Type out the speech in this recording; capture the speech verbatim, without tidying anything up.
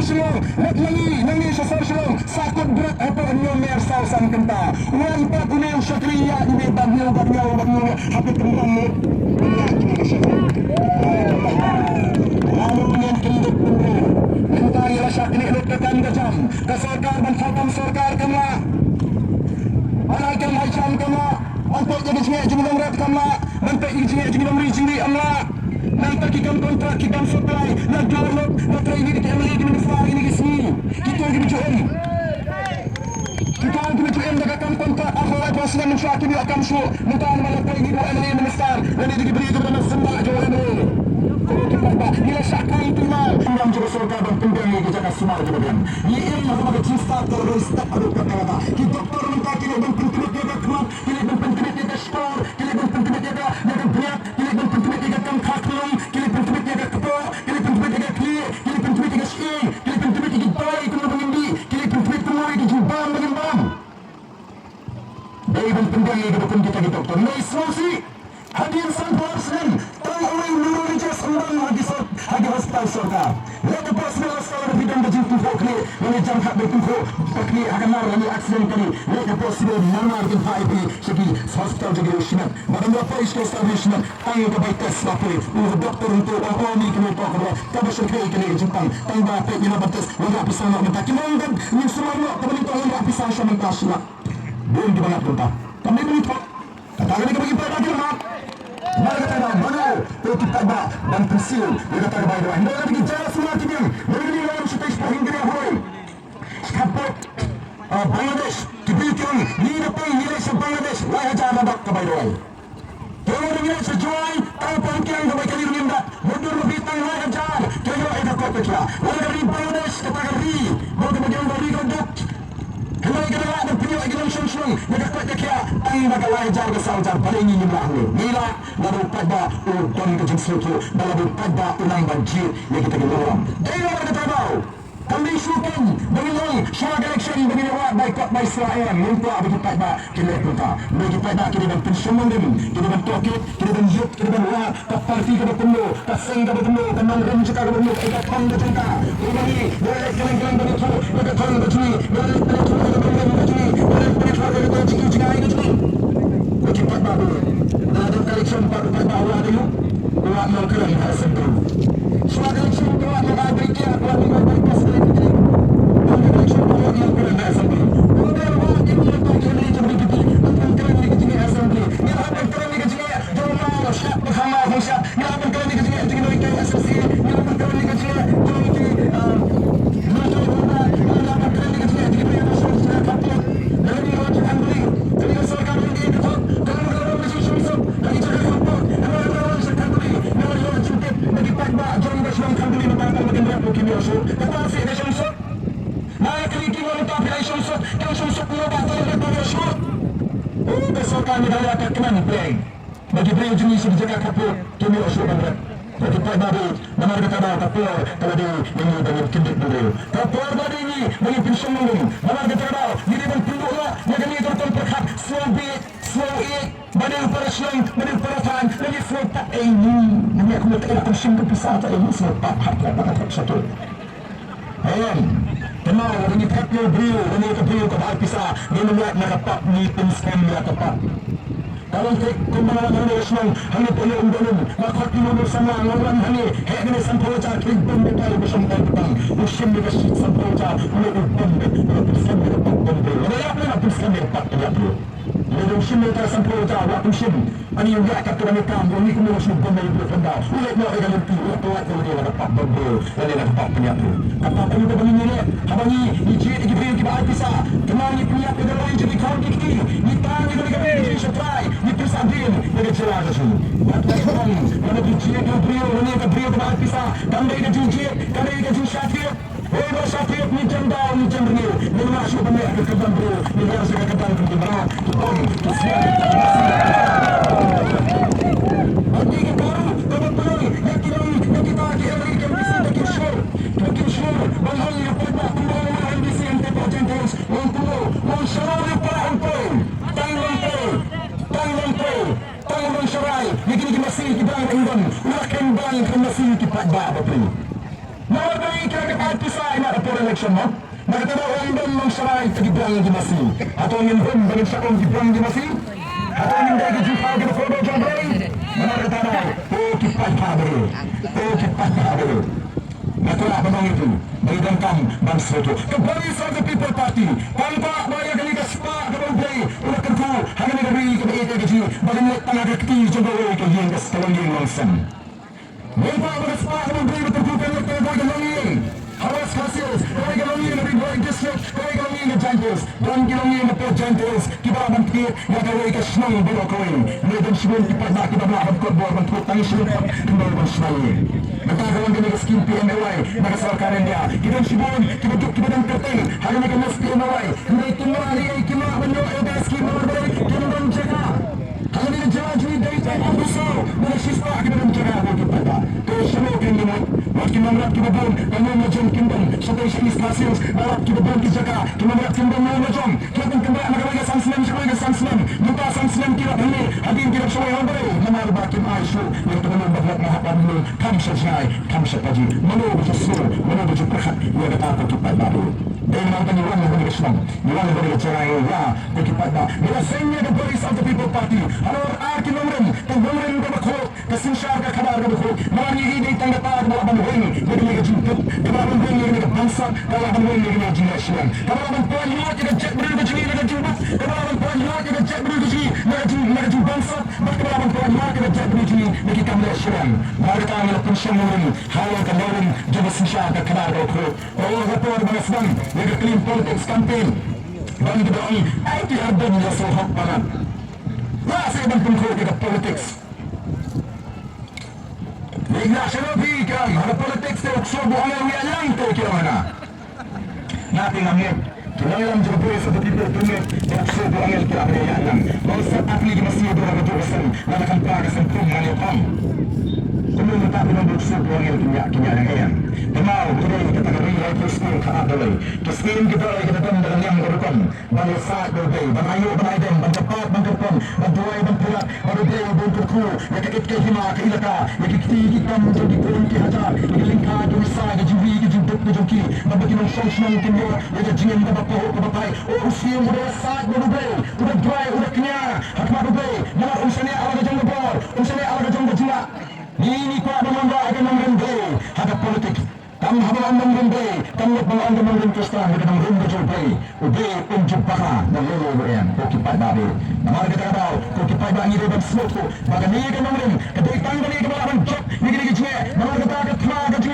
Shillong, leit nangne, nangne sha sor Shillong, sa kut bret hapoh hynñiew mer saw san kynta. Wan pat une u shakri ïa une bad une, bad une, bad une, ha phi kynran ne. Ïa kine ki shakri. Lano ngin kyndit bynriew. Mynta ngi la shah knieh lut ka kam ka jam. Ka sorkar ban thaw kam sorkar kam lah. Ban ai kam ai jam kam lah. Ban peit ïa ka jingeh jingdon rat kam lah. Ban peit ïa ka jingeh jingdon ri jingri kam lah. Nangta ki kam kontrak, ki kam supply, la dur lut, la trei ïa ki M L A, ki minister ïa kine ki sngi. Kito kiba ju im. Kito kiba ju im da ka kam kontrak, arphew laiphew snem mynshuwa kim ïoh kam shuh. Mynta namar la trei ïa ki M L A, minister, lane da ki briew kiba dang sngewbha jong M L A. Ko ki paidbah, ngi la shah kren ki mar. Ngi ïam jong ka sorkar ban pynbiang ïa ki jaka sumar kiba biang. Ngi im ha kaba ka jingstad ka la don step haduh katta katta. Ki doktor mynta ki leit ban pyntbit ïa ka khmat, ki leit ban pyntbit ïa ka shkor, ki leit ban pyntbit ïa ka, ïa ka bniat, ki leit ban pyntbit ïa ka kam kha khlem, ki leit pyntbit ïa ka kpoh, ki leit pyntbit ïa ka khlieh, ki leit pyntbit ïa ka shyieng, ki leit pyntbit ïa ki dawai kumno ba ngin dih, ki leit pyntbit kumno ïa ki jingbam ba ngin bam. Dei ban pynbiang ïa kiba kum kita ki doktor. Ngi sngewsih. Hadien sanphew snem, tang uwei u neurologist ym don ha ki sor-, ha ki hospital sorkar. Leit hapoh Civil Hospital lada phi don ka jingpynphoh khlieh, lane jam khat ban pynphoh khlieh ha ka nar lane accident kali. Leit hapoh Civil, namar kin phah ïa phi sha ki hospital jong ki riewshimet. Ba dang da poi sha ki hospital riewshimet, tang ka bai test ba poi. U doktor ruh u ong, ong ïa kane ka khubor kaba shyrkhei kane ka jingpang. Tang ba peit ïa la ban test, wanrah pisa noh mynta. Ki ong kan ngin sumar noh, kaba nyngkong wanrah pisa sha mynta shi lak. Bun kiba ngat kumta. Kam dei ban ïathuh. Kata ka dei kaba ki paidbah ki ong. Namar kata ka daw, mano to ki paidbah ban pynsiew ïa kata ka bai dawai. Hynrei lada ki jia sumar ki biang, lada ki ong shatei shapoh Hynñiewtrep, Khatput, ah, Bangladesh, ki briew ki ong, ngi da poi ngi leit sha Bangladesh, lai hajar la dap ka bai dawai. Te lada ngi leit sha Jowai, tang pang kiang ka bai kali ruh ngim dap. Mutdur ruh phi tang lai hajar, te ïoh ïa ka koit ka khiah. Lada ka ri Bangladesh, kata ka ri, ba ka ba ka ri ka duk. Hynrei ka la dang pynïoh ïa ki nongshong shnong ïa ka koit ka khiah tang da ka lai hajar ka saw hajar, balei ngi ngim lah hangne? Ngi lah, lada u paidbah u don ka jingsngewthuh, bad lada u paidbah u nang ban jied ïa kita ki longïing. Dei namar kata ka daw. Kam dei shuh kum ba ngin ong shuwa ka election ba ngin ïa wad bai kot bai sla, em, ngim kwah ba ki paidbah kin leh kumta. Hynrei ki paidbah ki dei ban pynshong nongrim, ki dei ban tohkit, ki dei ban ïuh, ki dei ban wad, ka party kaba kumno, ka seng kaba kumno, ka nongrim jaka kaba kumno, ka thong ka jong ka. Kumba ngi, ngi leh kylleng kylleng ban ïathuh ïa ka thong ka jong ngi, ngi leh kylleng kylleng ïa ka nongrim ka jong ngi, ngi leh kylleng kylleng ïa ka jingai ka jong ngi. Ba ki paidbah ba, lada ka election ba ki paidbah wad ïa u, u wad nongkren ha assembly. Shuwa ka election u wad nongkren ha assembly. Ba ki briew jong ngi sha ki jaka khappud kim ïoh shuh ban rep. Ba ki paidbah, namar kata ka daw ka por ka la dei ïa ngi ban ïa kyndit bynriew. Ka por ka la dei ïa ngi ban ïa pynshong nongrim. Namar kata ka daw ngi dei ban pynduh noh ïa kane ka rukom pyrkhat sngewbha, sngewbha ba dei u para shnong, ba dei u para thaiñ, la ngi sngewthuh ïa ngi. Ngi kum ka kum shim ka pisa ta ïa ngi sngewthuh ha ka pap sha tu. Em, te ma lada ngi thep ïa u briew, lane ka briew kaba ai pisa, ngim lait na ka pap, ngi pynskhem ïa ka pap. Ka long thik kumba nga la ong, shnong hangne, pynlong u don, nga khot ïa u samla, nga wan hangne, heh, kane sanphew hajar, ki bym batai ba shong tai ba tang, u shim ïa ka shit sanphew hajar, u leh u bym, nga pynskhem ïa ka pap bym briew. Nga la ïap, nga pynskhem ïa ka pap, ïa briew. Lada u shim ïa ka sanphew hajar, u la pynshim. Ani u ïa ka tu ani kam, u ni kumno shu bam ïa u pynda. U leh noh ïa ka lynti, u la pynlait ïa u ïa la ka pap bam briew, la ïa la ka pap pynïap briew. Ka pap pynïap briew ni leh, haba ngi, ngi jied ïa ki briew kiba ai pisa. Kynmaw ngi pynïap ïa ka lawyer jong ki khun ki kti. Ngi tan ïa ka lawyer ka jingshakri, ngi pynsahdien ïa ka jylla ka jong ngi. Bad ka pap, lada ngi jied ïa ka briew, lane ka briew kaba ai pisa. Kam dei ka jingjied, kam dei ka jingshakri. Hei ba shakri, ngi jem daw, ngi jem rngiew, ngi mah shuh ban leh ka kyrdan briew, ngi leh sha ka kyrdan kum ki mrad, ki bom, ki sniang. Bad ngi ki baroh, kaba pynlong ïa ki long, ïa kita ki M L A, ki M D C, ba kin shlur, ba kin shlur ban ong ïa u paidbah kumba ong u M D C, M P Paul James, ong kumno, ong shalor ïa u para Umtei, tang Umtei, tang Umtei, tang Umtei sharai ïa kine ki masi ki bang Umdon, u la kren bang ki masi ki paidbah bapli. Namar balei ki la ïoh pisa ïa ka por election mo? Na kata daw ym don nongshakri ïa ki briew ki masi. Hato ngin rung ba ngin shakri ïa ki briew ki masi? Hato ngin dei ki jingthaw ki ba kordor jong Blei? Namar kata daw, o ki paidbah, o ki paidbah. Nga kwah ban ong ïa phi ba ngi donkam ban sngewthuh. Ka Voice of the People Party kam kwah ba ïa kane ka spah kaba U Blei u la kyrkhu ha kane ka ri kaba ïeit ïa ka jong ngi ba kan leit tang ha ka kti jong kawei ka ïing, ka long ïing long sem. Ngi kwah ba ka spah kaba U Blei u la kyrkhu kan leit tang ha kawei ka longïing ha West Khasi Hills, kawei ka longïing ha Ri Bhoi District, kawei ka longïing ha Jaintia Hills. Don ki longïing ha Jaintia Hills kiba lah ban thied ïa kawei ka shnong baroh kawei. Ngi don shibun ki paidbah kiba lah ban kot bor ban thied tang shibun, kynmaw ban shna ïing. Mynta ka long kane ka skim P M A Y na ka sorkar India, ki don shibun kiba duk kiba don kyrteng ha kane ka list P M A Y. Hynrei kim lah, hynrei kim lah ban ïoh ïa ka skim namar balei? Kim don jaka. Ha kane ka jylla jong ngi dei tang arphew saw na ka shispah kiba don jaka, ko ki paidbah. Te shano kin ïamut? Wat ki nongrep kiba bun ka mut la jong kim don shatei sha East Khasi Hills, ba wat kiba bun ki jaka ki nongrep kim don mut la jong. Ki la pynkyndit na kawei ka san snem sha kawei ka san snem. Mynta san snem ki la pynleit, hadien ki la shawei, hynrei namar ba kim ai shuh ïa ka mut ba hok, ma hap ban mut, kam sha jngai kam sha paji. Mano ba ju sngewthuh, mano ba ju pyrkhat ïa kata, ko ki paidbah? Dei namar ba ngi wan na kane ka shnong, ngi wan na kane ka jaka, ïa, ko ki paidbah, ngi la seng ïa ka Voice of the People Party halor ar ki nongrim, ka nongrim kaba khuid, ka synshar ka khadar kaba khuid. Namar ngi ïohi dei tang kata kaba lah ban weng ïa kane ka jingbup, kaba lah ban weng ïa kane ka bangsap, kaba lah ban weng ïa kane ka jingleh shlem, kaba lah ban pyllait ïa ka jaitbynriew ka jong ngi na ka jingbup, kaba lah ban pyllait ïa ka jaitbynriew ka jong ngi na ka jing, na ka jingbangsap, bad kaba lah ban pyllait ïa ka jaitbynriew jong ngi na ki kam leh shlem. Namar kata ngi la pynshong nongrim halor ka nongrim jong ka synshar ka khadar kaba khuid. Ka long ka por ba nga sdang ïa ka clean politics campaign. Ban ki ba ong, ai, ki Ardent ïa sngewhok palat. La seh ban pynkhuid ïa ka politics. Leit na shano phi kam ha ka politics te, u ksuid u angel u ïaid lang te ki ong hana. Nga te ngam ngeit. Ki nongïalam jong ka Voice of the People kim ngeit ba u ksuid u angel ki la ïaid lang. Ba u sat ar tylli ki masi ha ka dur ka seng, lada khamtam ka seng pung ngan ïa ong. Kumno mynta phi ong ba u ksuid u angel kim ïaid, kim ïaid lang, em? Te ma u dei kata ka ri lai phew snem khatar dolei. Ki skim ki dolei ki da don da ka niam ka rukom. Ban ïasaid bad U Blei, ban aïu ban aïdem, ban kyrpad ban kyrpon, ban duwai ban pyrkhat bad U Blei, ban kyrkhu ïa ka it ka hima ka ilaka, ïa ki kti ki kam jong ki khun ki hajar, ïa ki lyngkha ki risa, ïa ka jingri ka jingduk ka jong ki, bad ba ki nongshong shnong kin ïoh ïa ka jingim kaba pahuh kaba phai. O, u siem u da ïasaid bad U Blei, u da duwai, u da kñia ha khmat U Blei, namar um shaniah la ka jong ka bor, um shaniah la ka jong ka jinglah. Ngi, ngi kwah ban wanrah ïa ka nongrim Blei ha ka politics. Kam haba la ong nongrim Blei, kam long ba la ong nongrim Khristan, ka nongrim ka jong U Blei. U Blei um ju bakla na lei lei ruh em, ko ki paidbah. Namar kata ka daw, ko ki paidbah, ngi dei ban sngewthuh ba kane ka nongrim ka dei tang kane kaba lah ban jop ïa kine ki jingeh. Namar kata ka thma ka jong